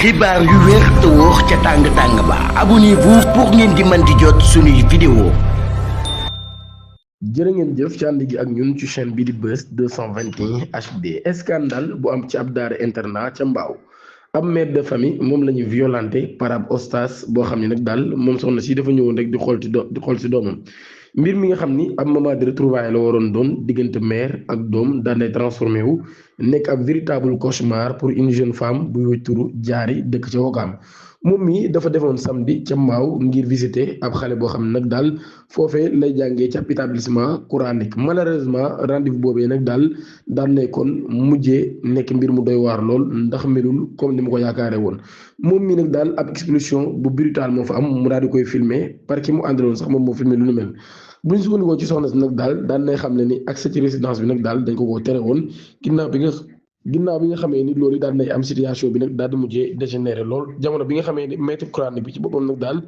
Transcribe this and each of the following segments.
xibaar yu wér te wóor ca tàng-tàng ba abonnez-vous pour ngeen di mën di jot suñuy vidéo. jërë ngeen jëf ci ànd gi ak ñun ci chaîne bi di Buzz 221 HD. Scandale bu am ci ab daara internat ca Mbao ab mère de famille moom la ñu violenté par ab oustaz boo xam ne nag daal moom soxna si dafa ñëwoon rek di xool si doomam. mbir mi nga xam ni ab moment de retrouvailles la waroon doon diggante mère ak doom daan nay transformé wu nekk ab véritable cauchemar pour une jeune femme buy wëj turu Jaari dëkk ca Wakaam. moom mi dafa defoon samedi ca Mbao ngir visiter ab xale boo xam ne nag daal foofee lay jàngee ci ab établissement coranique. malheureusement rendez-vous boobee nag daal daan nay kon mujjee nekk mbir mu doy waar lool ndax melul comme ni ma ko yaakaare woon. moom mi nag daal ab expulsion bu brutal moo fa am mu daal di koy filmer par ki mu àndaloon sax moom moo filmer lu nu mel. bu ñu sukkandikoo ci soxna si nag daal daan nay xam ne ni accès ci résidence bi nag daal dañ ko tere woon ginnaaw bi nga xamee ni loolu daan nay am situation bi nag daal di mujjee dégénéré lool jamono bi nga xamee ni maître coranique bi ci boppam nag daal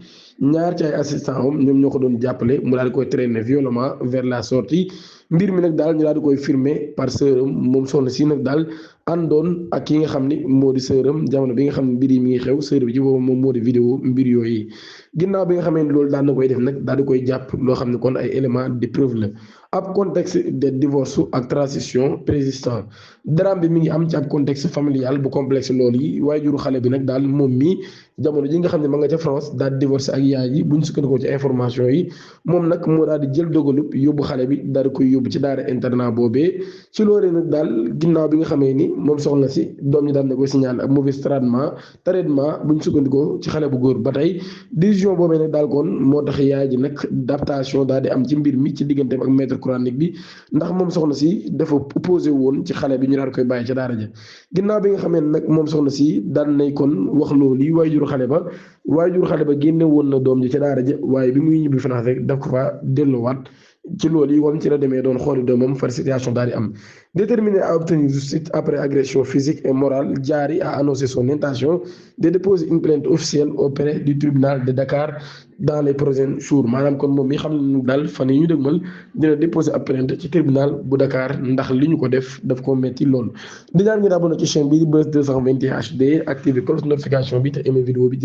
ñaar ci ay assistant am ñoom ñoo ko doon jàppale mu daal di koy traîner violemment vers la sortie. mbir mi nag daal ñu daal di koy filmer par sœuram moom soxna si nag daal àndoon ak ki nga xam ni moo di sœuram jamono bi nga xam ne mbir yi mi ngi xew sœur bi ci boobu moom moo di vidéo mbir yooyu. ginnaaw bi nga xamee ni loolu daan na koy def nag daal di koy jàpp loo xam ne kon ay éléments de preuve la ab contexte de divorce ak transition préexistant drame bi mi ngi am ci ab contexte familial bu complexe loolu yi waajuru xale bi nag daal moom mii jamono ji nga xam ne ma nga ca France daal di divorcé ak yaay yi bu ñu sukkandikoo ci information yi moom nag moo daal di jël dogalub yóbbu xale bi daal di koy yóbbu ci daara internat boobee. ci loolee nag daal ginnaaw bi nga xamee ni moom soxna si doom ñi daal na koy signaler ak mauvais traitement bu ñu sukkandikoo ci xale bu góor ba tey décision boobee nag daal kon moo tax yaay ji nag adaptation daal di am ci mbir mi ci digganteem ak maître coranique bi ndax moom soxna si dafa opposé woon ci xale bi ñu daal koy bàyyi ca daara ja. ginnaaw bi nga xamee nag moom soxna si daan nay kon wax loolu yi waajur xale ba génne woon na doom ji ca daara ja waaye bi muy ñibbi France rek daf ko fa delloowaat. ci loolu yi woon ci la demee doon xooli doomam far situation daal di am. Déterminé à obtenir justice après agression physique et morale, Diary a annoncé son intention de déposer une plainte officielle auprès du tribunal de Dakar dans les prochains jours maanaam kon moom mi xam ne daal fan yi ñu dëgmal dina déposer ab plainte ci tribunal bu Dakar ndax li ñu ko def daf ko metti loolu. di ñaan ngeen abonné ci chaîne bi di Buzz 221 HD activé cloche notification bi te aimé vidéo bi.